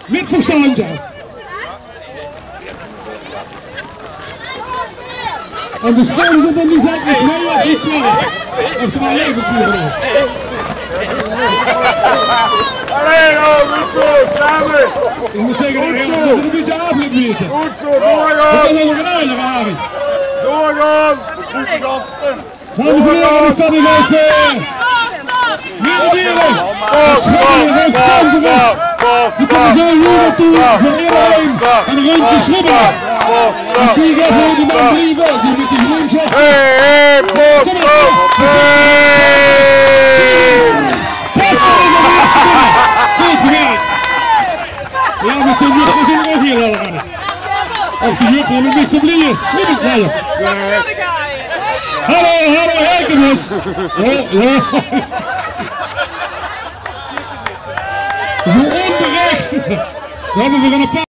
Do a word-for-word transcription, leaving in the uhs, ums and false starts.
Mit verstand, ja. En de spelers van die zak is mee als ik wel. Of de maar leven vuren. Allee, oh, goed zo, samen. Ik moet zeggen, goed zo. We moeten een beetje afgebieden. Goed zo, doorgaan. Ik ben nog een aardig, Harry. Doorgaan. Dames en heren, ik kan u nog, eh, mededeling. Het schaatsen, het schaatsen. Ze komen zo hier naartoe voor iedereen een rondje schribbelen. En wie gaat voor die man blieven? Ze moeten gewoon checken. Hey, hey, kom op. Hey. Postma is als eerste binnen. Goed gewerkt. Ja, met zo'n juffrouw zullen we ook hier wel aan. Of die juffrouw met niks op is. Schribbelkleiers. Hallo, hallo, Herkebus. Oh, ja. Zo onberecht. We hebben weer een paar